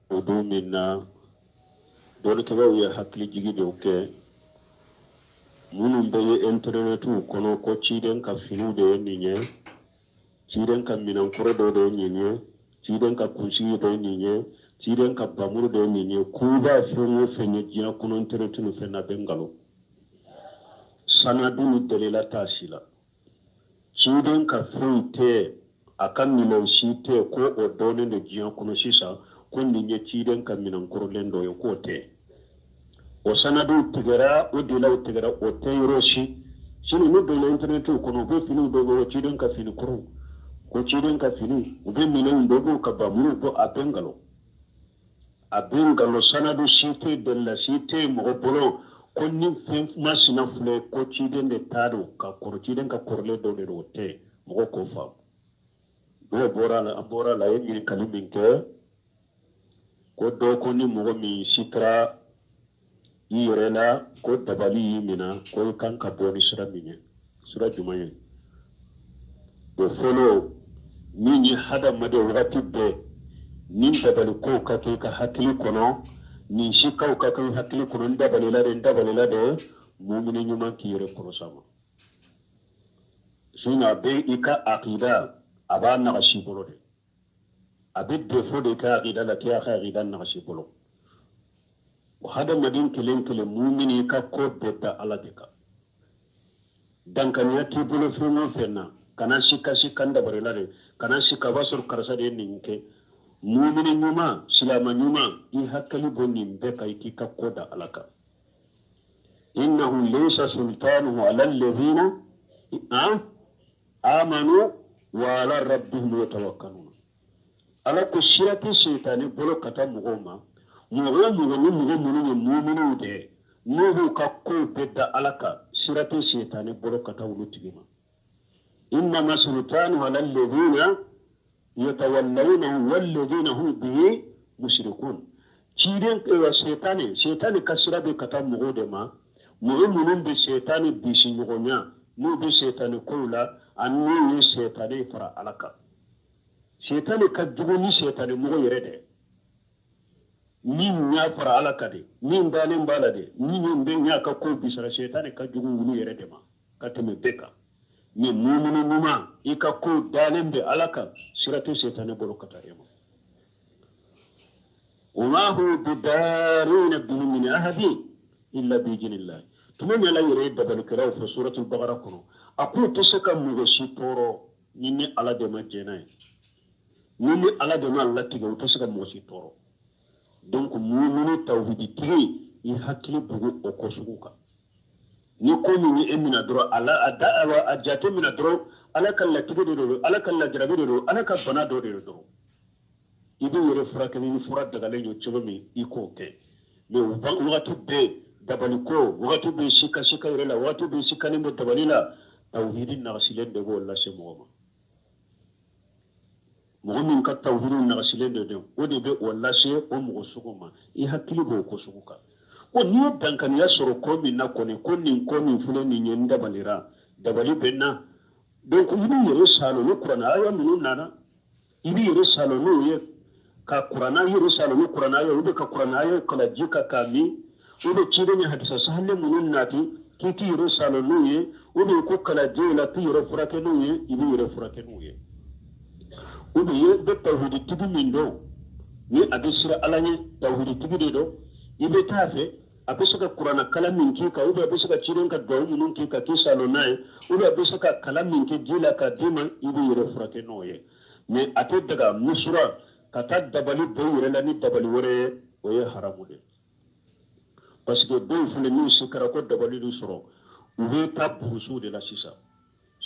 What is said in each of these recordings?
O don min na dɔnnikɛbaaw ye hakilijigi dɔw kɛ, minnu bɛ ye intɛrɛnɛtiw kɔnɔ ko ciden ka finiw de ye nin ye, ciden ka minɛnkɔrɔ dɔ de ye nin ye, ciden ka kunsigi de ye nin ye, ciden ka bamuru de ye nin ye, k'u b'a fɛn o fɛn ye diɲɛ kɔnɔ intɛrɛnɛti ni fɛn na, bɛɛ nkalon. Sanadu ni dalila t'a si la. Ciden ka foyi tɛ, a ka minɛn si tɛ ko o dɔnnen don diɲɛ kɔnɔ sisan ko nin ye ciden ka minɛn kɔrɔlen dɔ ye, k'o tɛ. O sanadiw tigɛra, o delaw tigɛra, o tɛ yɔrɔ si. Sini n'u donna intɛrɛnɛtiw kɔnɔ, u bɛ finiw dɔ bɔ, ciden ka fini kɔrɔw, ko ciden ka finiw, u bɛ minɛnw dɔ bɔ, ka bamuruw bɔ, a bɛɛ nkalon, a bɛɛ nkalon. Sanadu si tɛ, dalila si tɛ mɔgɔ bolo ko ni fɛn masina filɛ ko ciden de ta don, ka kɔrɔ, ciden ka kɔrɔlen dɔ de don, o tɛ. Mɔgɔ k'o faamu. N'o bɔra la, an bɔra la, a ye ɲininkali min kɛ ko dɔ ko ni mɔgɔ min sikara i yɛrɛ la ko dabali y'i minɛ, ko i kan ka bɔ ni sira min ye, sira jumɛn ye? O fɔlɔ min ye, hadamaden wagati bɛɛ ni dabali kow ka kɛ i ka hakili kɔnɔ, nin sikaw ka kɛ i hakili kɔnɔ, n dabalila de, n dabalila de, mumini ɲuman k'i yɛrɛ kɔrɔsi a ma. Sinon a bɛ i ka akida, a b'a nagasi bolo de, a bɛ défaut de kɛ akida la k'i ka akida nagasi bolo. O hadamaden kelen kelen mumini, i ka ko bɛɛ da Ala de kan. Dankaniya t'i bolo fɛn o fɛn na, kana sika sika n dabarila de, kana sika, a b'a sɔrɔ karisa de ye nin kɛ. Mumini ɲuman, silama ɲuman, i hakili bɔ nin bɛɛ kan, i k'i ka ko da Ala kan. Innahu laysa sultanuhu ala alladhina amanu wa ala rabbihim yatawakkaluna. Ala ko sira tɛ setani bolo ka taa mɔgɔw ma, mɔgɔ o mɔgɔ ni mɔgɔ minnu ye muminiw de ye, n'u b'u ka kow bɛɛ da Ala kan, sira tɛ setani bolo ka taa olu tigi ma. Innama sultanuhu ala alladhina yatawallawnahu walladhina hum bihi mushrikun. Ciden setani, setani ka sira bɛ ka taa mɔgɔw de ma, mɔgɔ minnu bɛ setani bisi ɲɔgɔnya, n'u bɛ setani kow la, ani n'u ye setani fara Ala kan. Setani ka jugu ni setani mɔgɔ yɛrɛ dɛ, min y'a fara Ala kan de, min dalen b'a la de, min bɛ y'a ka kow bisara, setani ka jugu wulu yɛrɛ de ma ka tɛmɛ bɛɛ kan. Ni mumini ɲuman, i ka kow dalen bɛ Ala kan, sira tɛ setani bolo ka taa e ma. Wa hum bidarina bihi min ahadin illa bi idhnillah. Tuma min Ala yɛrɛ ye dabalikɛlaw fɔ suratul Baqara kɔnɔ, a k'u tɛ se ka mɔgɔ si tɔɔrɔ ni ni Ala de ma jɛn n'a ye, ni ni Ala de ma latigɛ, u tɛ se ka mɔgɔ si tɔɔrɔ. Donc mumini tawhiditigi, i hakili bugu o ko sugu kan. Ni ko min ye e minɛ dɔrɔn, a la a da a jate minɛ dɔrɔn, Ala ka latigɛ de don, Ala ka lajarabi de don, Ala ka bana dɔ de don dɔrɔn. I b'i yɛrɛ furakɛ ni fura dagalen ye cogo min, i k'o kɛ. Mais wagati bɛɛ dabali ko, wagati bɛɛ sika sika yɛrɛ la, wagati bɛɛ sikalen bɛ dabali la, tawhidi nagasilen de b'o lase mɔgɔ ma. Mɔgɔ min ka tawhidi nagasilen de don, o de bɛ o lase o mɔgɔ sugu ma. I hakili b'o ko sugu kan. Ko n'i ye dankaniya sɔrɔ ko min na kɔni, ko nin ko min filɛ nin ye, n dabalira, dabali bɛ n na. Donc i b'i yɛrɛ salo ni kuranɛ aya minnu nana, i b'i yɛrɛ salo n'o ye, ka kuranɛ yɛrɛ salo ni kuranɛ aya, u bɛ ka kuranɛ aya kala ji kan k'a min, u bɛ ciden ni hadisa sahale minnu nati k'i k'i yɛrɛ salo n'u ye, u bɛ ko kala ji la k'i yɛrɛ furakɛ n'u ye, i b'i yɛrɛ furakɛ n'u ye. U bɛ ye bɛ tawhiditigi min dɔn, ni a bɛ siran Ala ɲɛ, tawhiditigi de don, i bɛ taa fɛ, a bɛ se ka kuranɛ kalan min k'i kan, ou bien a bɛ se ka ciden ka duwawu minnu k'i kan k'i salo n'a ye, ou bien a bɛ se ka kalan min kɛ ji la k'a d'i ma, i b'i yɛrɛ furakɛ n'o ye. Mais a tɛ daga musura ka taa dabali bɔ i yɛrɛ la ni dabali wɛrɛ ye, o ye haramu de ye. Parce que dɔw filɛ, n'u sikara ko dabali dun sɔrɔ, u bɛ taa burusuw de la sisan,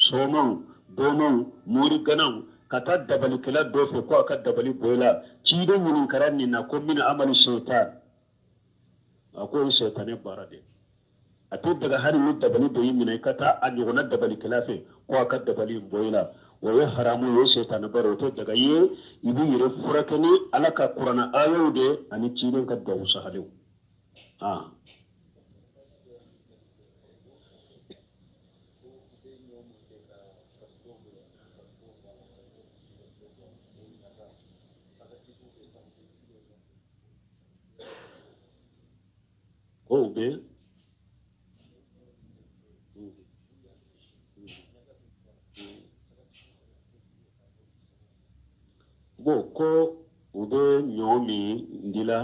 sɔɔmaw, dɔɔmaw, moriganaw, ka taa dabalikɛla dɔ fɛ ko a ka dabali bɔ i la. Ciden ɲininkara nin na ko min amali seitan, a ko o ye seitanɛ baara de ye. A tɛ daga hali ni dabali dɔ y'i minɛ, i ka taa a ɲɔgɔnna dabalikɛla fɛ ko a ka dabali in bɔ i la, o ye haramu ye, o ye seitanɛ baara, o tɛ daga i ye. I b'i yɛrɛ furakɛ ni Ala ka kuranɛ ayaw de ani ciden ka duwawu sahalew. O bɛ bon ko u bɛ ɲɔ min dila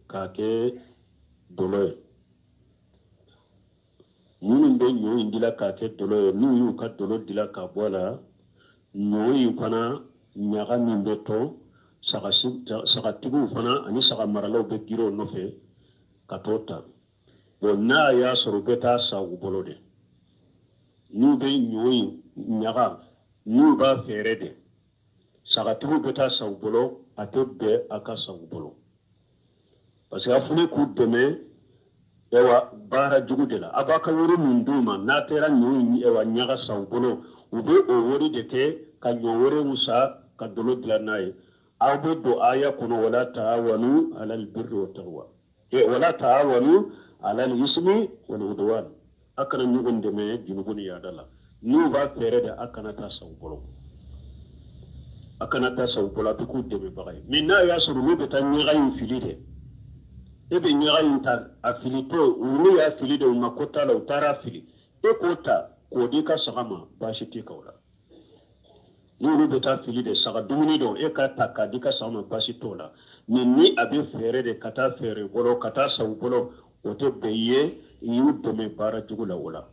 k'a kɛ dɔlɔ ye. Minnu bɛ ɲɔ in dila k'a kɛ dɔlɔ ye, n'u y'u ka dɔlɔ dila ka bɔ a la, ɲɔ in fana ɲaga min bɛ to, sagatigiw fana ani saga maralaw bɛ girin o nɔfɛ ka t'o ta. Bon, n'a y'a sɔrɔ u bɛ taa san u bolo de, n'u bɛ ɲɔ in ɲaga, n'u b'a feere de, sagatigiw bɛ taa san u bolo, a tɛ bɛn a ka san u bolo, parce que a filɛ k'u dɛmɛ ɛwa baara jugu de la. A b'a ka wari min d'u ma, n'a taara ɲɔ in ɛwa ɲaga san u bolo, u bɛ o wari de kɛ ka ɲɔ wɛrɛw san ka dɔlɔ dilan n'a ye. Aw bɛ don aya kɔnɔ, wala taawanu alal birri wa taqwa, wala taawanu alal ismi wal udwan. A kana ɲɔgɔn dɛmɛ junubu ni yaada la. N'u b'a feere de, a kana taa san u bolo, a kana taa san u bolo, a bɛ k'u dɛmɛbaga ye. Mais n'a y'a sɔrɔ n'u bɛ taa ɲaga in fili de, e bɛ ɲaga in ta a filitɔ, olu y'a fili de, u ma ko t'a la, u taara fili, e k'o ta k'o di i ka saga ma, baasi t'i kan o la. N'olu bɛ taa fili de, saga dumuni don, e k'a ta k'a di i ka saga ma, baasi t'o la. Mais ni a bɛ feere de, ka taa feere bolo, ka taa san u bolo, o tɛ bɛn i ye, i y'u dɛmɛ baara jugu la o la.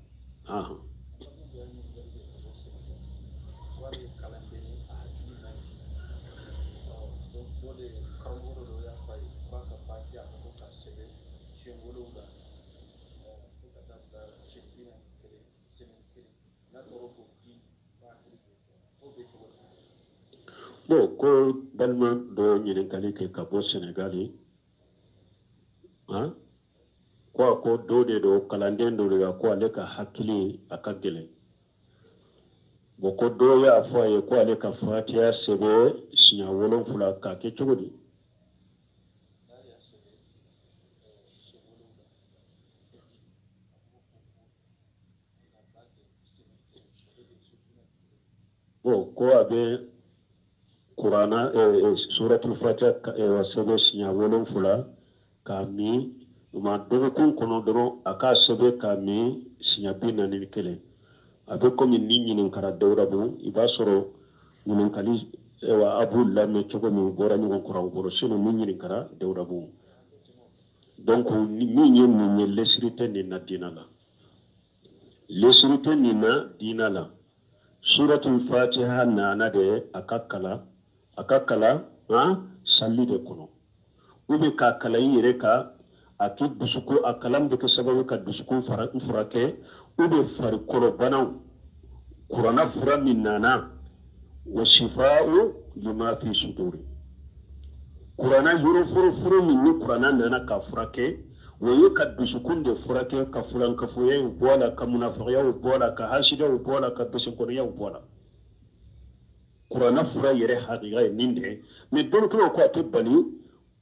Bon, ko balima dɔ ɲininkali kɛ ka bɔ Senegali, han, ko a ko dɔ de don, kalanden dɔ de don, ko ale ka hakili a ka gɛlɛn. Bon, ko dɔ y'a fɔ a ye ko ale ka fatiya sɛbɛn siɲɛ 7, k'a kɛ cogo di? Bon, ko a bɛ kurana suratul fatiha sɛbɛn siɲɛ 7 k'a min ma dɔgɔkun kɔnɔ dɔrɔn, a k'a sɛbɛn k'a min siɲɛ 41. A bɛ komi ni ɲininkara Dawudabu, i b'a sɔrɔ ɲininkali a b'u lamɛn cogo min, u bɔra ɲɔgɔn kɔrɔ u bolo, sinon ni ɲininkara Dawudabu. Donc min ye nin ye, lesiri tɛ nin na diina la, lesiri tɛ nin na diina la. Suratul fatiha nana de a ka kalan, a ka kalan han sali de kɔnɔ, ou bien k'a kalan i yɛrɛ ka a k'i dusukun, a kalan bɛ kɛ sababu ka dusukun furakɛ, ou bien farikolo banaw. Kuranna fura min nana, wa shifa'u lima fi suduri, kuranna yɔrɔ furufuru min ni kuranna nana k'a furakɛ, o ye ka dusukun de furakɛ, ka fulankafoyaw bɔ a la, ka munafayaw bɔ a la, ka hasidaw bɔ a la, ka besenkɔniyaw bɔ a la. Kuranna fura yɛrɛ hakika ye nin de ye. Mais dɔnnikɛlaw ko a tɛ bali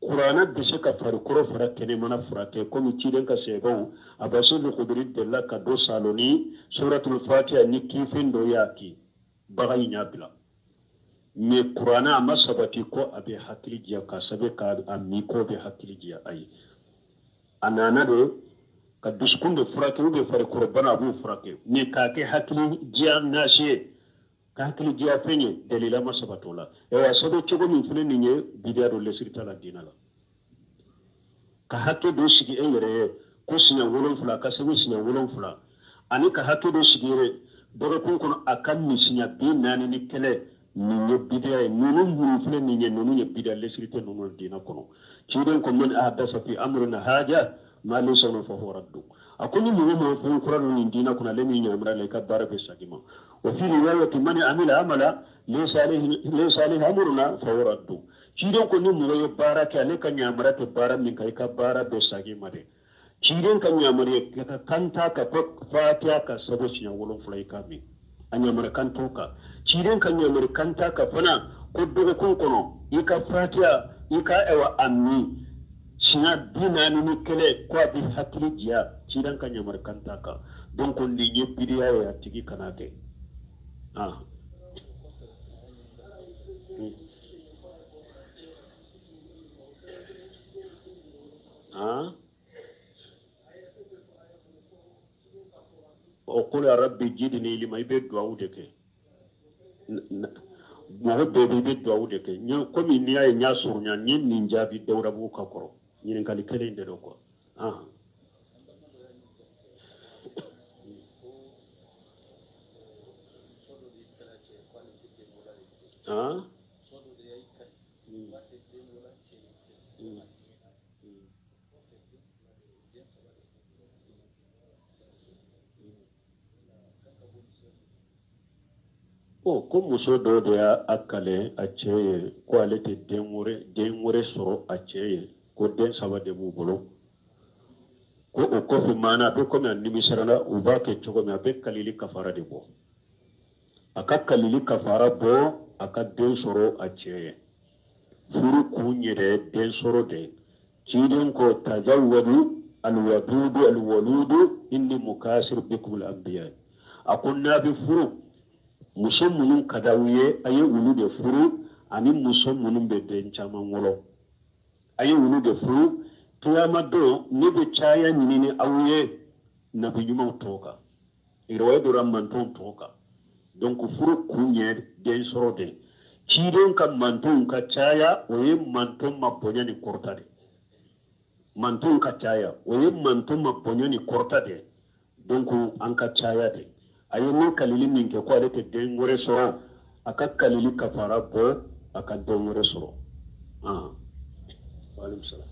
kuranna bɛ se ka farikolo fara kɛnɛmana furakɛ, komi ciden ka sɛbɛnw Abu Saidi Kudiri delila ka dɔ salo ni suratul fatiha ni kifin dɔ y'a ki bagan in y'a bila. Mais kuranna a ma sabati ko a bɛ hakili diya, k'a sɛbɛn k'a min k'o bɛ hakili diya, ayi. A nana de ka dusukun de furakɛ, ou bien farikolo bana a b'o furakɛ, mais k'a kɛ hakili diya nasi ye, ka hakili diya fɛn ye, dalila ma sabati o la. Ayiwa, sɛbɛn cogo min filɛ nin ye, bidiya don, lesiri t'a la diinɛ la. Ka hakɛ dɔ sigi e yɛrɛ ye ko siɲɛ 7, ka sɛbɛn siɲɛ 7, ani ka hakɛ dɔ sigi yɛrɛ dɔgɔkun kɔnɔ a ka min siɲɛ 41, nin ye bidiya ye. Ninnu minnu filɛ nin ye, ninnu ye bidiya, lesiri tɛ ninnu diinɛ kɔnɔ. Ciden ko man ahdasa fi amrina haja ma laysa minhu fa huwa raddu. A ko ni mɔgɔ mɔgɔ fɛn kura don nin diinɛ kɔnɔ, ale min yamara la, i ka baara bɛ segin ma. Wa fi riwayati man amila amala laysa alayhi amruna fa huwa raddu. Ciden ko ni mɔgɔ ye baara kɛ, ale ka yamara tɛ baara min kan, i ka baara bɛ segin ma dɛ. Ciden ka yamaruya ka kan t'a kan ko fatiha ka sɛbɛn siɲɛ 7 i ka min, a yamaruya kan t'o kan. Ciden ka yamaruya kan t'a kan fana ko dɔgɔkun kɔnɔ i ka fatiha i ka ɛwa a min siɲɛ 41 ko a bɛ hakili diya, ciden ka yamaruya kan t'a kan. Donc nin ye bidiya ye, a tigi kana kɛ. qul ya rabbi zidni ilima, i bɛ duwawu de kɛ. Mɔgɔ bɛɛ bɛ i bɛ duwawu de kɛ. Komi n'i y'a ye n y'a surunya, n ye nin jaabi Dawudabugu ka kɔrɔ. Ɲininkali kelen de don quoi. O ko muso dɔ de y'a kale a cɛ ye ko ale tɛ den wɛrɛ sɔrɔ a cɛ ye, ko den saba de b'u bolo, ko o kɔfɛ maana a bɛ komi a nimisara, u b'a kɛ cogo min, a bɛ kalili kafara de bɔ, a ka kalili kafara bɔ, a ka den sɔrɔ a cɛ ye. Furu kun yɛrɛ den sɔrɔ de. Ciden ko tazawwadu alwadudu alwaludu inni mukasir bikum al-anbiya. A ko n'a bɛ furu, muso minnu ka d'aw ye, a ye olu de furu, ani muso minnu bɛ den caman wolo, a ye olu de furu. Kiyama don ne bɛ caya ɲini ni aw ye nabi ɲumanw tɔw kan, riwaya dɔ la mantɔnw tɔw kan. Donc furu kun ye den sɔrɔ de. Ciden ka mantɔnw ka caya, o ye mantɔn ma bonya ni kɔrɔta de. Mantɔnw ka caya, o ye mantɔn ma bonya ni kɔrɔta de. Donc an ka caya de. A ye ne kalili min kɛ ko ale tɛ den wɛrɛ sɔrɔ, a ka kalili kafara bɔ, a ka den wɛrɛ sɔrɔ. Waaleykum salaam.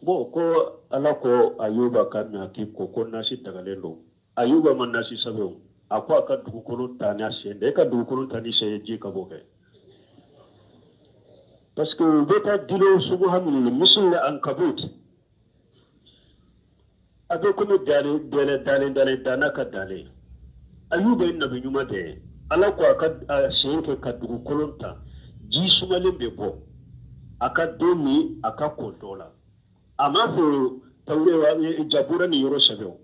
Bon, ko Ala ko Ayuba ka na k'i ko ko nasi dagalen don. Ayuba ma nasi sɛbɛn o. A ko a ka dugukolo ta n'a sen de. E ka dugukolo ta ni sen ye, ji ka bɔ kɛ. Parce que u bɛ taa dilo sugu minnu na, misali la ankabut. A bɛ komi dalen dalen dalen dalen danna ka dalen. Ayuba ye nabi ɲuman de ye. Ala ko a ka sen kɛ ka dugukolo ta, ji sumalen bɛ bɔ. A ka don min, a ka ko dɔ la. A m'a fɔ tawure jabura ni yɔrɔ sɛbɛn o.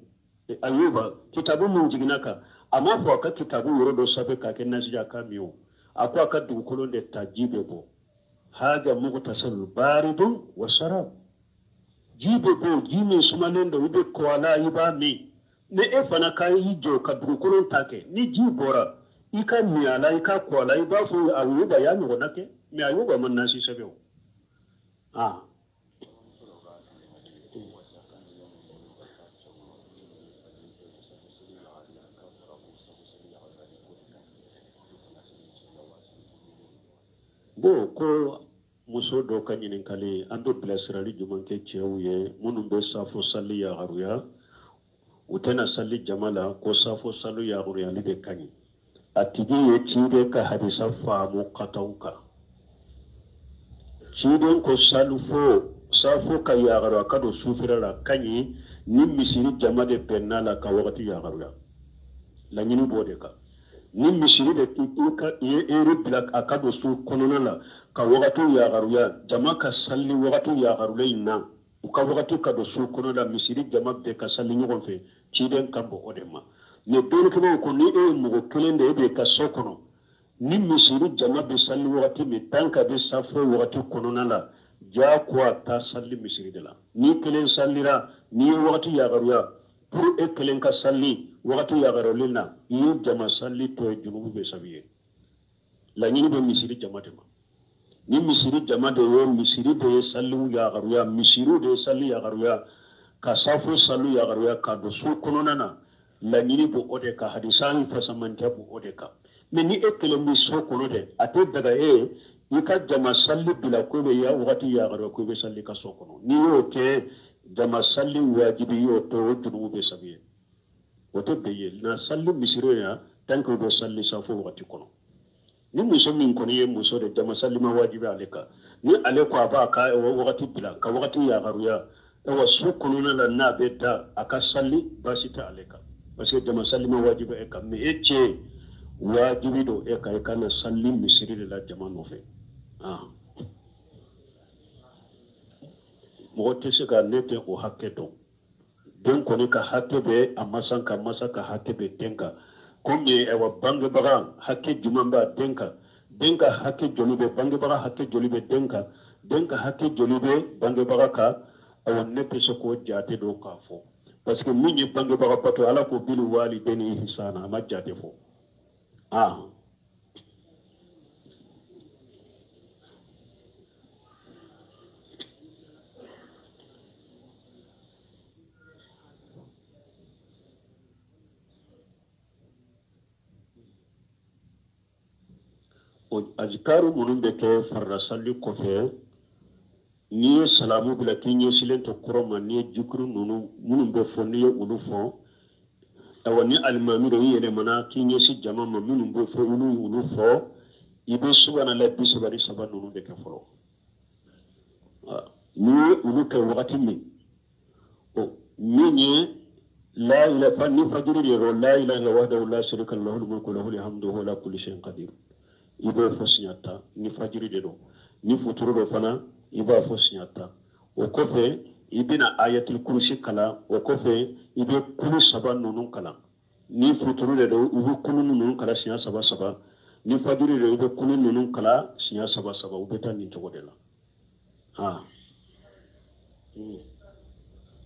Ayuba kitabu min jiginna kan, a m'a fɔ a ka kitabu yɔrɔ dɔ sɛbɛn k'a kɛ nasiya ka min o. A ko a ka dugukolo de ta, ji bɛ bɔ. Haja mughtasalun baridun wa sharab. Ji bɛ bɔ, ji min sumalen don, i bɛ kɔ a la, i b'a min. Ni e fana ka i jɔ ka dugukolo ta kɛ, ni ji bɔra, i ka min a la, i ka kɔ a la, i b'a fɔ Ayuba y'a ɲɔgɔnna kɛ, mais Ayuba ma nasi sɛbɛn o. Bon, ko muso dɔ ka ɲininkali, an bɛ bilasirali jumɛn kɛ cɛw ye minnu bɛ safo sali yagaruya, u tɛna sali jama la, ko safo sali yagaruyali de ka ɲi. A tigi ye ciden ka hadisa faamu kataw kan. Ciden ko safo ka yagaruya ka don sufɛla la ka ɲi ni misiri jama de bɛnna la ka wagati yagaruya. Laɲini b'o de kan. Ni misiri de ye eri bila a ka don su kɔnɔna la ka wagati yagaruya, jama ka sali wagati yagaruya in na, u ka wagati ka don su kɔnɔ la, misiri jama bɛɛ ka sali ɲɔgɔn fɛ, ciden kan bɔ o de ma. Mais dɔnnikɛlaw ko ni e ye mɔgɔ kelen de ye, e bɛ ka so kɔnɔ, ni misiri jama bɛ sali wagati min, tant que a bɛ safo wagati kɔnɔna la, diyagoya taa sali misiri de la. Ni kelen salira, n'i ye wagati yagaruya pour e kelen ka sali wagati yagaruyalen na, i ye jama sali tɔ ye, junubu bɛ sabi ye. Laɲini bɛ misiri jama de ma. Ni misiri jama de ye, misiri de ye saliw yagaruya, misiriw de ye sali yagaruya, ka safo saliw yagaruya ka don so kɔnɔna na, laɲini b'o o de kan, hadisa in fasamantɛ b'o o de kan. Mais ni e kelen bɛ so kɔnɔ dɛ, a tɛ daga e i ka jama sali bila ko bɛ ya wagati yagaruya ko i bɛ sali ka so kɔnɔ. N'i y'o kɛ, jama sali wajibi y'o to, o jurumu bɛ sabi ye. O tɛ bɛn ye. Na sali misiri yan, tant que o bɛ sali safo wagati kɔnɔ. Ni muso min kɔni ye muso de, jama sali ma wajibi ale kan. Ni ale ko a b'a ka wagati bila ka wagati yagaruya, ayiwa su kɔnɔna la n'a bɛ da a ka sali, baasi tɛ ale kan, parce que jama sali ma wajibi e kan. Mais e cɛ wajibi don e kan, i ka na sali misiri de la jama nɔfɛ. Mɔgɔ tɛ se ka ne tɛ o hakɛ dɔn. Den kɔni ka hakɛ bɛ a masa kan, masa ka hakɛ bɛ den kan. Komi ayiwa bangebaga hakɛ jumɛn b'a den kan, Den ka hakɛ joli bɛ bangebaga, hakɛ joli bɛ den kan, den ka hakɛ joli bɛ bangebaga kan? Awa, ne tɛ se k'o jate dɔn k'a fɔ, parce que min ye bangebaga bato, Ala ko bil walidayni ihsana, a ma jate fɔ. Ah, o azikaru minnu bɛ kɛ farida sali kɔfɛ, n'i ye salamu bila k'i ɲɛsilen to kɔrɔn ma, n'i ye jikuru ninnu minnu bɛ fɔ, n'i ye olu fɔ, awa, ni alimami don, i yɛlɛmana k'i ɲɛsin jama ma, minnu bɛ fɔ, olu y'olu fɔ. I bɛ subanala 33 ninnu de kɛ fɔlɔ. N'i ye olu kɛ wagati min, o min ye la ilaha, ni fajiri de don, la ilaha illa wahdahu la sharika lahu lahul mulku lahul hamdu wa huwa ala kulli shay'in qadir, i b'o fɔ siɲɛ 10 ni fajiri de don. Ni futuru don fana, i b'a fɔ siɲɛ 10. O kɔfɛ, i bɛna ayatul kurusi kalan. O kɔfɛ, i bɛ kulu saba ninnu kalan. Ni futuru de don, i bɛ kulu ninnu kalan siɲɛ saba saba. Ni fajiri de don, i bɛ kulu ninnu kalan siɲɛ saba saba. U bɛ taa nin cogo de la. Ah,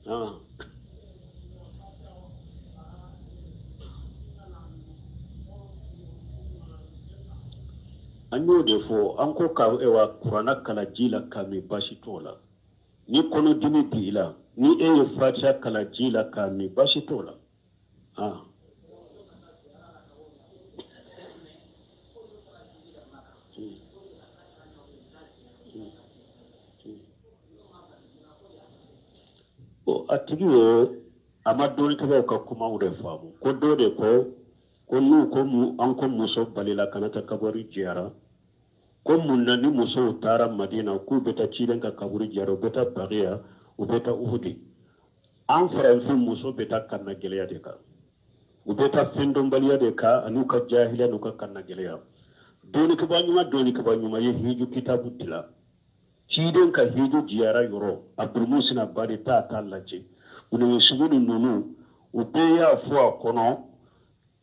ah. An y'o de fɔ, an ko ka ewa kuranna kalan ji la k'a min, baasi t'o la. Ni kɔnɔdimi b'i la, ni e ye fatiya kalan ji la k'a min, baasi t'o la. Ah, a tigi ye a ma dɔnnikɛlaw ka kumaw de faamu, ko dɔ de ko ko n'u ko an ko muso balila kana taa kaburu jiyara, ko mun na ni musow taara Madina k'u bɛ taa ciden ka kaburu jiyara, u bɛ taa Bagiya, u bɛ taa Uhudi? An farafin muso bɛ taa kanna gɛlɛya de kan, u bɛ taa fɛndɔnbaliya de kan, an'u ka jahiliya n'u ka kanna gɛlɛya. Dɔnnikɛbaa ɲuman, dɔnnikɛbaa ɲuman ye hiju kitabu dila, ciden ka hiju jiyara yɔrɔ, Abdulmusin Abadi t'a t'a lajɛ, u sugu ninnu, u bɛɛ y'a fɔ a kɔnɔ,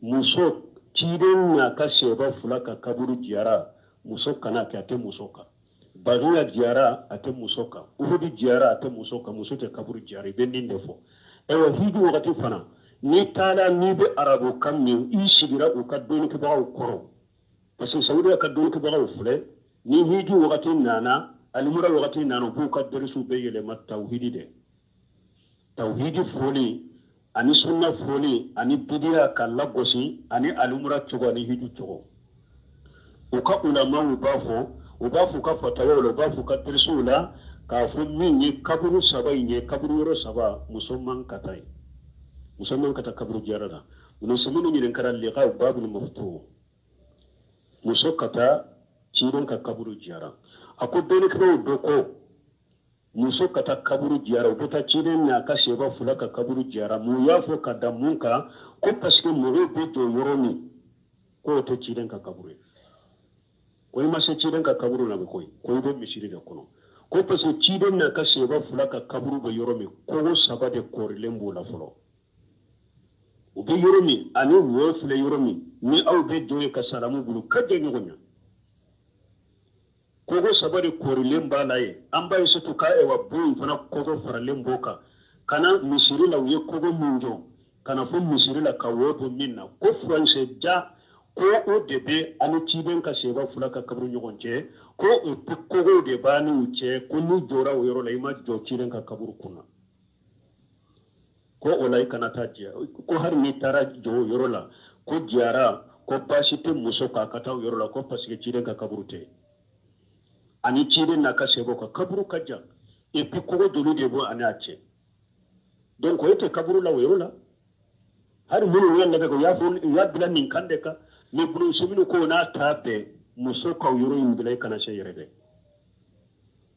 muso ciden n'a ka sɛba fila ka kaburu jiyara, muso kana kɛ, a tɛ muso kan. Bagiya jiyara, a tɛ muso kan. Uhudi jiyara, a tɛ muso kan. Muso tɛ kaburu jiyara, i bɛ nin de fɔ. Ayiwa, hiju wagati fana, n'i taara, n'i bɛ arabu kan min, i sigira u ka dɔnnikɛbagaw kɔrɔ, parce que Saudiya ka dɔnnikɛbagaw filɛ, ni hiju wagati nana, alimura wagati nana, u b'u ka dɛrisiw bɛɛ yɛlɛma tawhidi de, tawhidi foli ani sunna foli ani bidiya ka lagosi ani alimura cogo ani hiju cogo. U ka ulamaw b'a fɔ, u b'a fɔ u ka fatawaw la, u b'a fɔ u ka dɛrisiw la, k'a fɔ min ye kaburu saba in ye, kaburu yɔrɔ saba, muso man ka taa yen, muso man ka taa kaburu jiyara la. Muso minnu ɲininkara liqaw babul maftuh, muso ka taa ciden ka kaburu jiyara, a ko dɔnnikɛlaw dɔ ko muso ka taa kaburu jiyara, u bɛ taa ciden n'a ka seba fila ka kaburu jiyara. Mun y'a fɔ ka da mun kan? Ko parce que mɔgɔw bɛ jɔ yɔrɔ min, k'o tɛ ciden ka kaburu ye, ko i ma se ciden ka kaburu la koyi, ko i bɛ misiri de kɔnɔ, ko parce que ciden n'a ka seba fila ka kaburu bɛ yɔrɔ min, kogo saba de kɔrilen b'o la fɔlɔ. U bɛ yɔrɔ min ani wo filɛ yɔrɔ min, ni aw bɛ jɔ yen ka salamu bolo ka jɔ ɲɔgɔn ɲɛ, kogo saba de kɔrilen b'a la yen. An b'a ye surtout ka ewa bon in fana kogo faralen b'o kan, ka na misiri la, u ye kogo min jɔ ka na fo misiri la ka wo bɔ min na, ko furancɛ ja ko o de bɛ ani ciden ka seba fila ka kaburu ɲɔgɔn cɛ, ko o kogo de b'a n'u cɛ, ko n'u jɔra o yɔrɔ la, i ma jɔ ciden ka kaburu kunna, ko o la i kana taa jɛ, ko hali n'i taara jɔ o yɔrɔ la, ko jiyara, ko baasi tɛ muso kan ka taa o yɔrɔ la, ko parce que ciden ka kaburu tɛ ani ciden n'a ka sebaw ka kaburu ka jan, et puis kogo joli de bɔ ani a cɛ. Donc o tɛ kaburu la o yɔrɔ la. Hali minnu y'a labɛn, u y'a fɔ, u y'a bila nin kan de kan. Mais bulonseminu ko n'a ta bɛɛ, muso ka yɔrɔ in bila, i kana se yɛrɛ dɛ.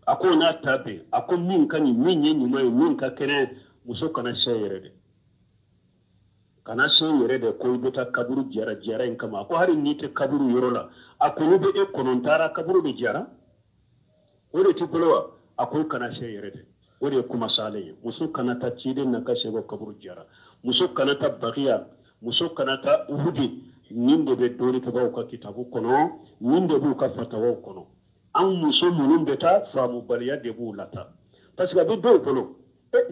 A ko n'a ta bɛɛ, a ko min ka ɲi, min ye ɲuman ye, min ka kɛnɛ, muso kana se yɛrɛ dɛ, kana se yɛrɛ dɛ, ko i bɛ taa kaburu jara jara in kama. A ko hali n'i tɛ kaburu yɔrɔ la, a ko n'u bɛ e kɔnɔ taara kaburu de jara, o de t'i bolo wa? A ko i kana se yɛrɛ dɛ. O de ye kuma salen ye. Muso kana taa ciden n'a ka sɛbɛn kaburu jara, muso kana taa Bagiya, muso kana taa Uhudi. Nin de bɛ dɔnnikɛbaaw ka kitabu kɔnɔ, nin de b'u ka fatawaw kɔnɔ. An muso minnu bɛ taa, faamubaliya de b'u la taa, parce que a bɛ dɔw bolo,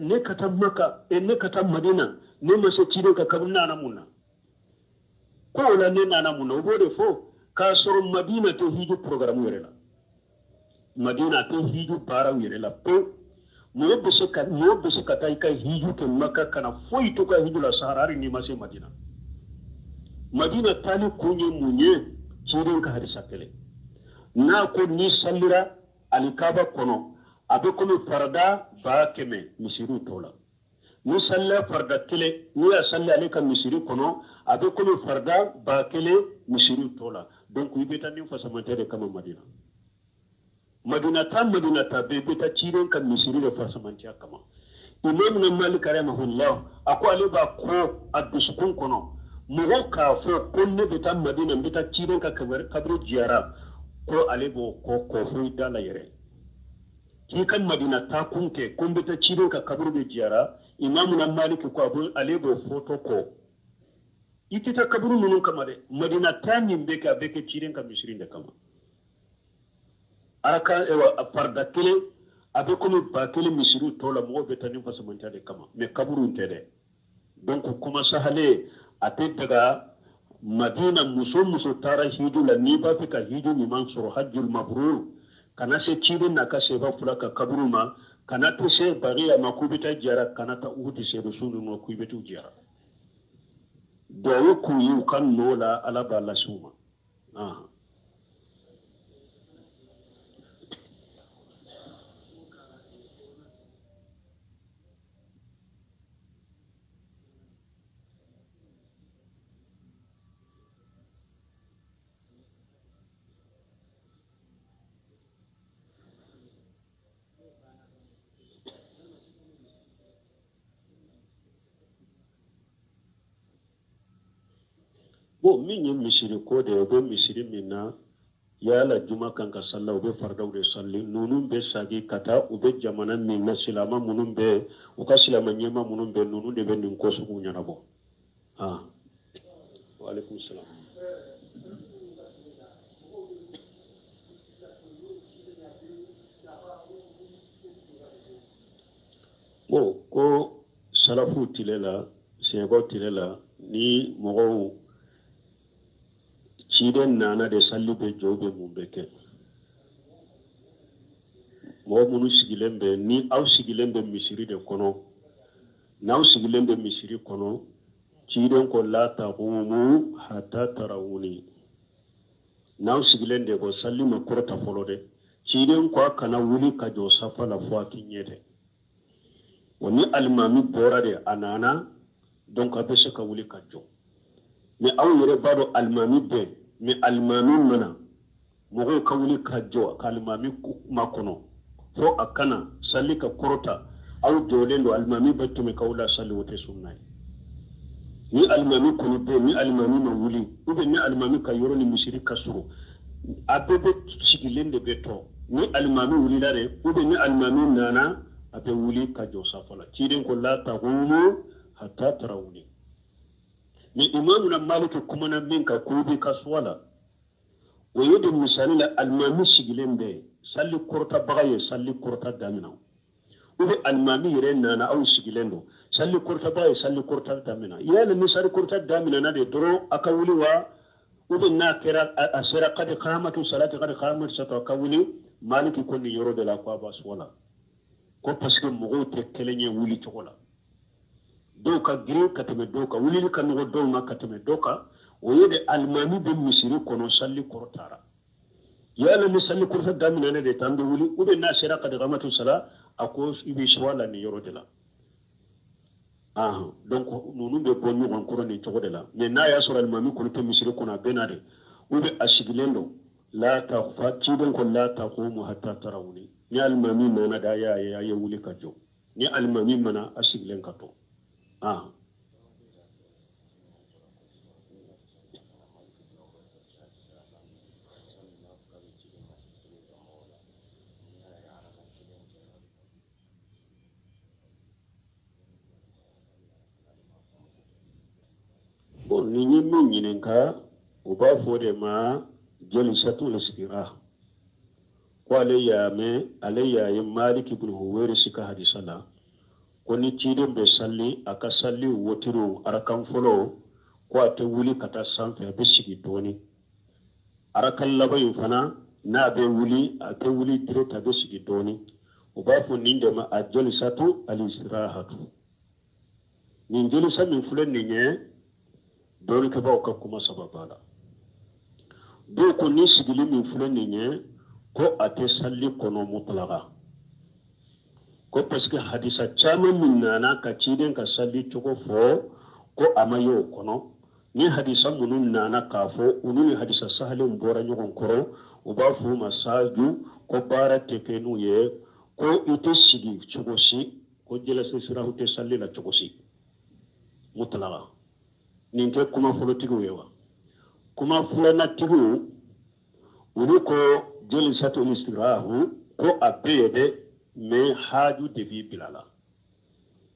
ne ka taa Maka, ne ka taa Madina, ne ma se ciden ka kaburu, nana mun na? Ko o la ne nana mun na? O b'o de fɔ k'a sɔrɔ Madina tɛ hiju programme yɛrɛ la, Madina tɛ hiju baaraw yɛrɛ la pewu. Mɔgɔ bɛ se ka taa i ka hiju kɛ Maka, kana foyi to ka hiju la sahara, hali n'i ma se Madina. Madina taali kun ye mun ye? Ciden ka hadisa kelen n'a ko n'i salira alikaba kɔnɔ, a bɛ komi farada 100,000 misiriw tɔ la. Ni salila farida kelen, n'i y'a sali ale ka misiri kɔnɔ, a bɛ komi farida 1000 misiriw tɔ la. Donc i bɛ taa ni fasamantɛ de kama Madina. Madina ta, Madina ta bɛɛ bɛ taa ciden ka misiri de fasamantiya kama. Imam na Malik rahimahullah, a ko ale b'a ko a dusukun kɔnɔ, mɔgɔ k'a fɔ ko ne bɛ taa Madina, n bɛ taa ciden ka kaburu jiyara, ko ale b'o kɔ kɔ foyi da la yɛrɛ. K'i ka Madina taa kun kɛ ko n bɛ taa ciden ka kaburu de jiyara, Imam na Malik ko a ale b'o fɔtɔ kɔ. I tɛ taa kaburu ninnu kama dɛ. Madina taa nin bɛ kɛ, a bɛ kɛ ciden ka misiri de kama. Araka ewa farida kelen, a bɛ komi 1000 misiriw tɔ la. Mɔgɔw bɛ taa ni fasamantɛ de kama, mais kaburu tɛ dɛ. Donc kuma sahale, a tɛ daga Madina. Muso muso taara hiju la, n'i b'a fɛ ka hiju ɲuman sɔrɔ, hajjul mabrur, kana se ciden n'a ka seba fila ka kaburu ma, kana to se Bagiya ma k'u bɛ taa jara, kana taa Uhudi seedu su ninnu ma k'u bɛ t'u jara. Duwawu k'u ye u ka nɔ la, Ala b'a lase u ma. Bon, min ye misiri ko de ye, u bɛ misiri min na, yala juma kan ka sali, u bɛ faridaw de sali. Ninnu bɛ sagi ka taa u bɛ jamana min na, silama minnu bɛ, u ka silama ɲɛma minnu bɛ, ninnu de bɛ nin ko sugu ɲɛnabɔ. Ah, waaleykum salam. Bon, ko salafu tile la, siɲɛbaw tile la, ni mɔgɔw ciden nana de, sali bɛ jɔ, bɛ mun bɛ kɛ? Mɔgɔ minnu sigilen bɛ, ni aw sigilen bɛ misiri de kɔnɔ, n'aw sigilen bɛ misiri kɔnɔ, ciden ko la taqumu hatta tarawuni. N'aw sigilen de ko sali ma kɔrɔta fɔlɔ dɛ, ciden ko a kana wuli ka jɔ safa la fo a k'i ɲɛ dɛ. Wa ni alimami bɔra de, a nana, donc a bɛ se ka wuli ka jɔ. Mais aw yɛrɛ b'a dɔn alimami bɛ, mais alimami mana, mɔgɔw ka wuli ka jɔ ka alimami makɔnɔ fo a kana sali ka kɔrɔta. Aw jɔlen don, alimami bɛ tɛmɛ k'aw la sali, o tɛ sunna ye. Ni alimami kɔni bɛ, ni alimami ma wuli, ou bien ni alimami ka yɔrɔ ni misiri ka surun, a bɛɛ bɛ sigilen de bɛ tɔ. Ni alimami wulila de, ou bien ni alimami nana, a bɛ wuli ka jɔ safa la. Ciden ko la taqumu hatta tarawuni. Mais imamu na Maliki kumana min kan k'o bɛ ka suwa la, o ye de misali la, alimami sigilen bɛ, sali kɔrɔtabaga ye sali kɔrɔta daminɛ, ou bien alimami yɛrɛ nana, aw sigilen don, sali kɔrɔtabaga ye sali kɔrɔta daminɛ. Yala ni sali kɔrɔta daminɛna de dɔrɔn, a ka wuli wa, ou bien n'a kɛra a sera kadi kamatu salati, kadi kamatu salati, a ka wuli? Maliki ko nin yɔrɔ de la, ko a b'a suwa la, ko parce que mɔgɔw tɛ kelen ye wuli cogo la. Dɔw ka girin ka tɛmɛ dɔw kan, wulili ka nɔgɔ dɔw ma ka tɛmɛ dɔw kan. O ye de alimami bɛ misiri kɔnɔ, sali kɔrɔ taara. Yala ni sali kɔrɔta daminɛna de tan bɛ wuli, ou bien n'a sera kadi kamatu sala, a ko i bɛ suwa la nin yɔrɔ de la. Ah, donc ninnu bɛ bɔ ɲɔgɔn kɔrɔ nin cogo de la. Mais n'a y'a sɔrɔ alimami kɔni tɛ misiri kɔnɔ, a bɛ na de, ou bien a sigilen don, la ta fa, ciden ko la taqumu hatta tarawuni. Ni alimami nana de, a y'a ye, a ye wuli ka jɔ. Ni alimami mana, a sigilen ka to. Ah. Bon, nin ye min ɲininka. U b'a fɔ o de ma jalisatul istiraha. Ko ale y'a mɛn, ale y'a ye Malik ibn Huwairisi ka hadisa la, ko ni ciden bɛ sali, a ka sali wotiriw arakan fɔlɔ, ko a tɛ wuli ka taa sanfɛ, a bɛ sigi dɔɔni. Arakan laban in fana, n'a bɛ wuli, a tɛ wuli direct, a bɛ sigi dɔɔni. U b'a fɔ nin de ma a jalisatu al-istirahatu. Nin jalisa min filɛ nin ye, dɔnnikɛbaaw ka kuma saba b'a la. Dɔw ko ni sigili min filɛ nin ye, ko a tɛ sali kɔnɔ mutlaga, ko parce que hadisa caman min nana ka ciden ka sali cogo fɔ, ko a ma ye o kɔnɔ. Ni hadisa minnu nana k'a fɔ, olu ni hadisa sahalenw bɔra ɲɔgɔn kɔrɔ, u b'a fɔ u ma saaju, ko baara tɛ kɛ n'u ye, ko i tɛ sigi cogo si, ko jalisa istirahu tɛ sali la cogo si mutlaga. Nin tɛ kuma fɔlɔtigiw ye wa? Kuma filanatigiw, olu ko jalisatul istirahu ko a bɛ yen dɛ, mais haaju de b'i bila la.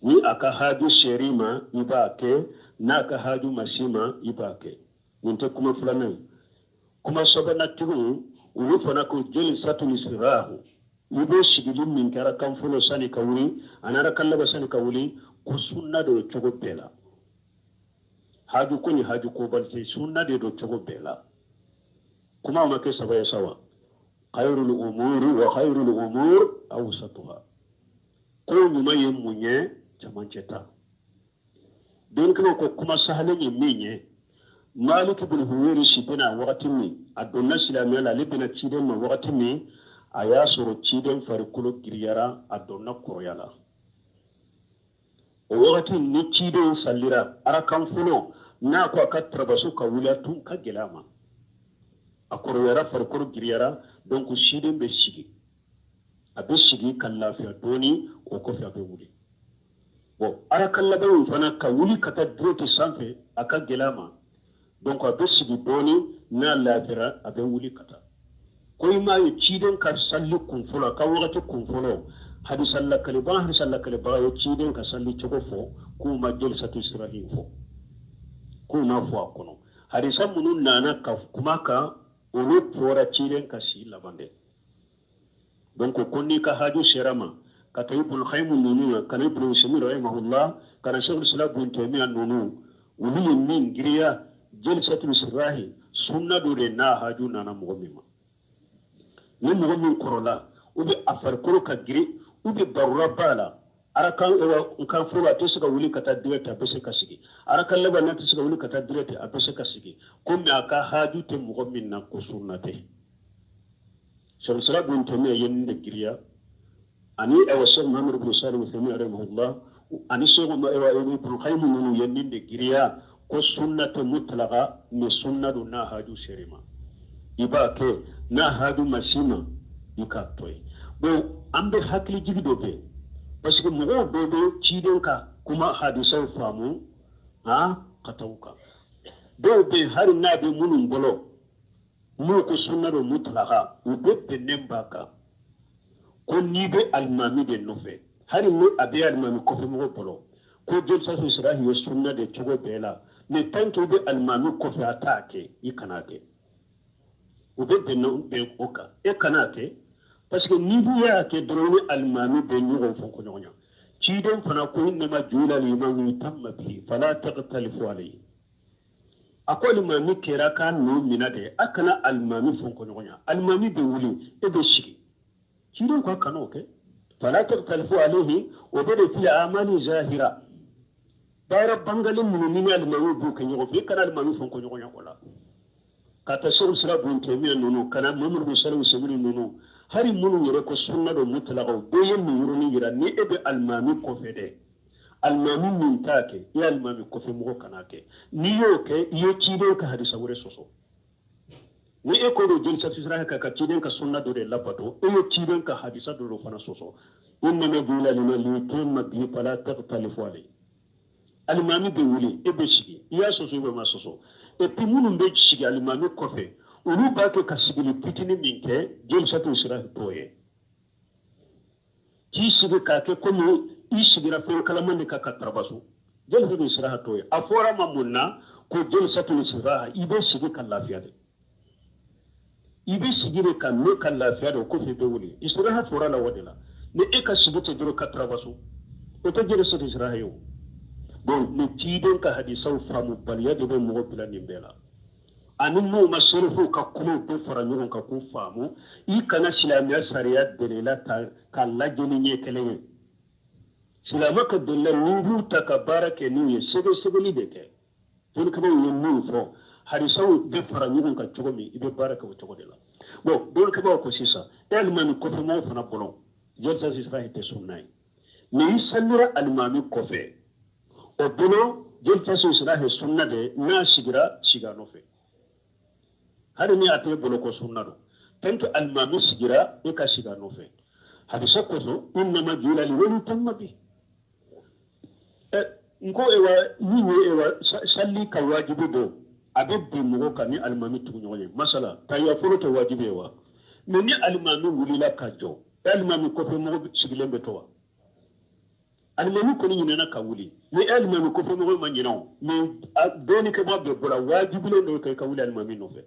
Ni a ka haaju ser'i ma, i b'a kɛ, n'a ka haaju ma s'i ma, i b'a kɛ. Nin tɛ kuma filanan ye. Kuma sabanatigiw, olu fana ko jalisatul istirahu, i bɛ sigili min kɛra kan fɔlɔ sani ka wuli, a nana kan laban sani ka wuli, ko sunna de don cogo bɛɛ la. Haaju ko ni haaju ko bali tɛ, sunna de don cogo bɛɛ la. Kuma ma kɛ saba ye sa wa? Khayrul umuri wa khayrul umur awsatuha. Ko ɲuman ye mun ye? Camancɛ ta. Dɔnnikɛlaw ko kuma sahalen ye min ye, Malik ibn Huwairisi bɛna wagati min, a donna silamɛya la, ale bɛna ciden ma wagati min, a y'a sɔrɔ ciden farikolo giriyara, a donna kɔrɔya la. O wagati ni ciden salira arakan fɔlɔ, n'a ko a ka tarabaso ka wuli, a tun ka gɛlɛn a ma. A kɔrɔyara, farikolo giriyara, donc ciden bɛ sigi. A bɛ sigi ka lafiya dɔɔni, o kɔfɛ a bɛ wuli. Bon, arakan laban in fana, ka wuli ka taa direct sanfɛ, a ka gɛlɛn a ma. Donc a bɛ sigi dɔɔni, n'a lafiyara, a bɛ wuli ka taa. Ko i m'a ye ciden ka sali kun fɔlɔ, a ka wagati kun fɔlɔ, hadisa lakalibaa, hadisa lakalibaga ye ciden ka sali cogo fɔ, k'u ma jalisatu istirahi fɔ, k'u ma fɔ a kɔnɔ. Hadisa minnu nana ka kuma kan, olu fɔra ciden ka si laban dɛ. Donc ko n'i ka haju sera ma, ka taa Ibn Qayyim ninnu na, ka na Ibn Usaymin rahimahullah, ka na Sheikhul Islam Ibn Taymiyyah ninnu, olu ye min giriya jalisatul istirahi sunna dɔ de n'a haju nana mɔgɔ min ma. Ni mɔgɔ min kɔrɔla, ou bien a farikolo ka girin, ou bien barura b'a la, arakan kan fɔlɔ a tɛ se ka wuli ka taa direct, a bɛ se ka sigi. Arakan laban n'a tɛ se ka wuli ka taa direct, a bɛ se ka sigi. Komi a ka haju tɛ mɔgɔ min na, ko sunna tɛ. Sheikhul Islam Ibn Taymiyyah ye nin de giriya, ani ɛwɔ Sheikh Muhammad ibn Salih Uthaymin rahimahullah, ani Sheikh Ibn Qayyim ninnu ye nin de giriya, ko sunna tɛ mutlaga, mais sunna don n'a haju ser'i ma, i b'a kɛ, n'a haju ma s'i ma, i k'a to yen. Bon, an bɛ hakili jigi dɔ kɛ, parce que mɔgɔw dɔw bɛ ciden ka kuma hadisaw faamu ka taa u kan. Dɔw bɛ yen, hali n'a bɛ minnu bolo, n'u ko sunna don mutlaga, u bɛ bɛnnen b'a kan ko n'i bɛ alimami de nɔfɛ, hali ni a bɛ alimami kɔfɛmɔgɔ bolo, ko jalisatu istirahi ye sunna de cogo bɛɛ la, mais tant que i bɛ alimami kɔfɛ, a t'a kɛ, i kan'a kɛ. U bɛ bɛn o kan, e kan'a kɛ, parce que n'i y'a kɛ dɔrɔn, ni alimami bɛ ɲɔgɔn fɔ ko ɲɔgɔn ɲɛ. Ciden fana ko innama ju'ila al-imamu liyutamma bihi fala tagtalifu alayhi. A ko alimami kɛra k'a nɔ minɛ de, a kana alimami fɔ ko ɲɔgɔn ɲɛ. Alimami bɛ wuli, e bɛ sigi. Ciden ko a kana o kɛ. Fala tagtalifu alayhi, o bɛ de fil amali zahira. Baara bangalen minnu ni alimami b'u kɛ ɲɔgɔn fɛ, e kana alimami fɔ ko ɲɔgɔn ɲɛ o la. Ka taa Sheikhul Islam Ibn Taymiyyah ninnu, ka na Muhammad bin Salih Uthaymin ninnu, hali minnu yɛrɛ ko sunna don mutlaga, bɛɛ ye nin yɔrɔnin yira, ni e bɛ alimami kɔfɛ dɛ, alimami min t'a kɛ, i ye alimami kɔfɛ mɔgɔ kana kɛ. N'i y'o kɛ, i ye ciden ka hadisa wɛrɛ sɔsɔ. Ni e ko don jalisatu istirahi kan ka ciden ka sunna dɔ de labato, e ye ciden ka hadisa dɔ de fana sɔsɔ. Innama ju'ila liyutamma bihi fala tagtalifu alayhi. Alimami bɛ wuli, e bɛ sigi, i y'a sɔsɔ, i bɛ ma sɔsɔ. Et puis minnu bɛ sigi alimami kɔfɛ, olu b'a kɛ ka sigili fitinin min kɛ, jalisatu istirahi t'o ye. K'i sigi k'a kɛ komi i sigira fɛn kalaman de kan ka tarabaso. Jalsatul istiraha t'o ye. A fɔra ma mun na ko jalsatul istiraha? I bɛ sigi ka lafiya de, i bɛ sigi de ka mɛn ka lafiya de, o kɔfɛ i bɛ wuli. Istiraha fɔra la o de la. Ni e ka sigi tɛ dɔrɔn ka tarabaso, o tɛ jalsatul istiraha ye o. Bon, ni ciden ka hadisaw faamubaliya de bɛ mɔgɔ bila nin bɛɛ la, ani n'u ma serifuw ka kumaw bɛɛ fara ɲɔgɔn kan k'u faamu. I kana silamɛya sariya delila ta k'a lajɛ ni ɲɛ kelen ye. Silamɛ ka delila n'i b'u ta ka baara kɛ n'u ye, sɛgɛsɛgɛli de kɛ. Dɔnnikɛbaaw ye min fɔ, hadisaw bɛ fara ɲɔgɔn kan cogo min, i bɛ baara kɛ o cogo de la. Bon, dɔnnikɛbaaw ko sisan, e alimami kɔfɛmɔgɔw fana bolo, jalsatul istiraha tɛ sunna ye. Mɛ i salira alimami kɔfɛ, o bolo jalsatul istiraha sunna de. N'a sigira, sigi a nɔfɛ, hali ni a t'e bolo ko sunna don. Tant que alimami sigira, e ka sigi a nɔfɛ. Hadisa kosɔn, innama ju'ila liyutamma bi. N ko ewa min ye ewa salli ka wajibi don, a bɛ bin mɔgɔ kan ni alimami tuguɲɔgɔn ye. Masala tahiya fɔlɔ tɛ wajibi ye wa? Mɛ ni alimami wulila ka jɔ, alimami kɔfɛ mɔgɔ sigilen bɛ to wa? Alimami kɔni ɲinɛna ka wuli, ni alimami kɔfɛ mɔgɔ ma ɲinɛ o, mɛ dɔnnikɛbaa bɛɛ bɔra, wajibilen don i ka wuli alimami nɔfɛ.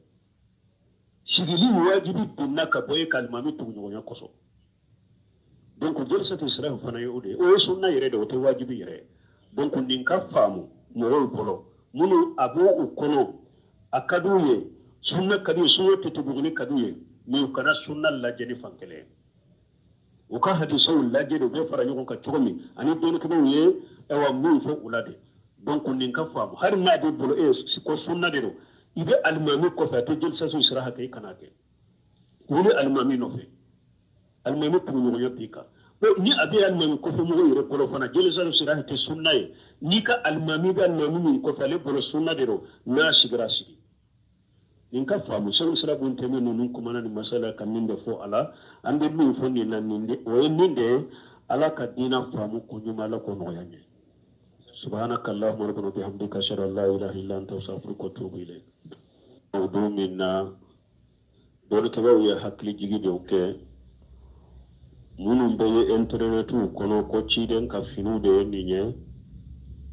Sigili wajibi binna ka bɔ e ka alimami tuguɲɔgɔnya kosɔn. Donc jalsatul istiraha fana ye o de ye, o ye sunna yɛrɛ de, o tɛ wajibi yɛrɛ ye. Donc nin ka faamu mɔgɔw bolo, minnu a b'o u kɔnɔ, a ka d'u ye, sunna ka d'u ye, sunna tɛtɛbuguni ka d'u ye, mɛ u kana sunna lajɛ ni fan kelen ye. U ka hadisaw lajɛ de, u bɛ fara ɲɔgɔn kan cogo min, ani dɔnnikɛbaaw ye ayiwa min fɔ u la de. Donc nin ka faamu, hali n'a b'i bolo e ko sunna de don, i bɛ alimami kɔfɛ, a tɛ jalsatul istiraha kɛ, i kana kɛ. Wuli alimami nɔfɛ, alimami tuguɲɔgɔnya b'i kan. Ni a bɛ alimami kɔfɛ mɔgɔw yɛrɛ bolo fana, jalsatul istiraha tɛ sunna ye. N'i ka alimami bɛ alimami min kɔfɛ, ale bolo sunna de don, n'a sigira, sigi. Nin ka faamu. Sɛbɛn sira bun tɛmɛ ninnu kumana nin masala ka min de fɔ a la, an bɛ min fɔ nin na, nin de o ye min de ye. Ala ka diina faamu ko ɲuman, Ala k'o nɔgɔya n ye. Subhanaka allahumma rabbana bihamdika, ashhadu an la ilaha illa anta, astaghfiruka wa atubu ilayk. O don min na, dɔnnikɛbaaw ye hakilijigi dɔw kɛ, minnu bɛ ye intɛrɛnɛtiw kɔnɔ ko ciden ka finiw de ye nin ye,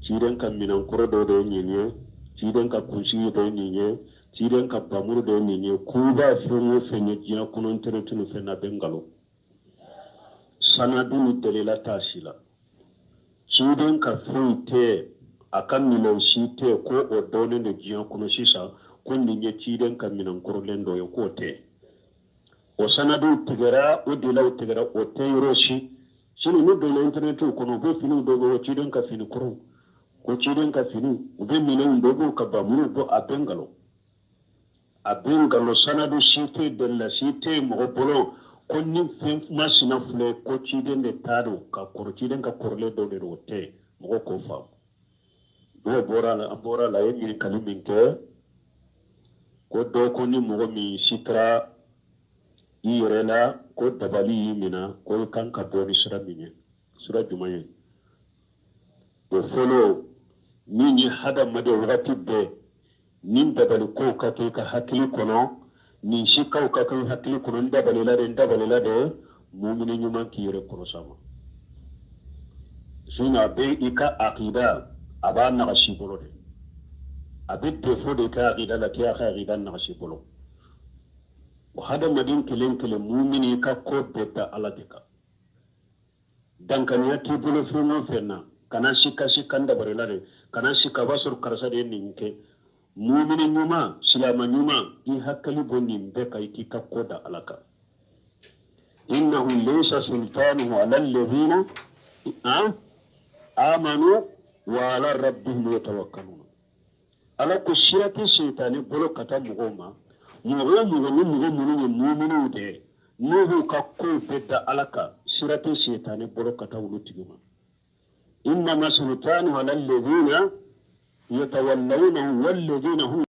ciden ka minɛnkɔrɔ dɔ de ye nin ye, ciden ka kunsigi de ye nin ye, ciden ka bamuru de ye nin ye, k'u b'a fɛn o fɛn ye diɲɛ kɔnɔ intɛrɛnɛti ni fɛn na, bɛ nkalon. Sanadu ni delila t'a si la. Ciden ka foyi tɛ, a ka minɛn si tɛ ko o dɔnnen don diɲɛ kɔnɔ sisan ko nin ye ciden ka minɛn kɔrɔlen dɔ ye, k'o tɛ. O sanadiw tigɛra, o delaw tigɛra, o tɛ yɔrɔ si. Sini n'u donna intɛrɛnɛtiw kɔnɔ, u bɛ finiw dɔ bɔ, ciden ka fini kɔrɔw, ko ciden ka finiw, u bɛ minɛnw dɔ bɔ, ka bamuruw bɔ, a bɛ nkalon, a bɛ nkalon. Sanadu si tɛ, delila si tɛ mɔgɔ bolo ko ni fɛn masina filɛ ko ciden de ta don, ka kɔrɔ, ciden ka kɔrɔlen dɔ de don, o tɛ. Mɔgɔ k'o faamu. N'o bɔra la, an bɔra la, a ye ɲininkali min kɛ ko dɔ ko ni mɔgɔ min sitara i yɛrɛ la, ko dabali y'i minɛ, ko i kan ka bɔ ni sira min ye, sira jumɛn ye? O fɔlɔ min ye, hadamaden wagati bɛɛ ni dabali kow ka kɛ i ka hakili kɔnɔ, nin sikaw ka kɛ i hakili kɔnɔ, n dabalila de, n dabalila de. Mumini ɲuman k'i yɛrɛ kɔlɔsi a ma, sinon a bɛ i ka akida, a b'a nagasi bolo de, a bɛ défaut de kɛ akida la, k'i ka akida nagasi bolo. O hadamaden kelen kelen, mumini ka ko bɛɛ da Ala de kan. Dankaniya t'i bolo fɛn o fɛn na, kana sika sika n dabarila de, kana sika, a b'a sɔrɔ karisa de ye nin kɛ. Mumini ɲuman, silama ɲuman, i hakili bɔ nin bɛɛ kan, i k'i ka ko da Ala kan. Innahu laysa sultanuhu ala alladhina amanu wa ala rabbihim yatawakkaluna. Ala ko sira tɛ sitani bolo ka taa mɔgɔw ma, mɔgɔ o mɔgɔ ni mɔgɔ minnu ye muminiw de ye, n'u b'u ka kow bɛɛ da Ala kan, sira tɛ sitani bolo ka taa olu tigi ma. Innama sultanuhu ala alladhina yatawallawnahu walladhina hum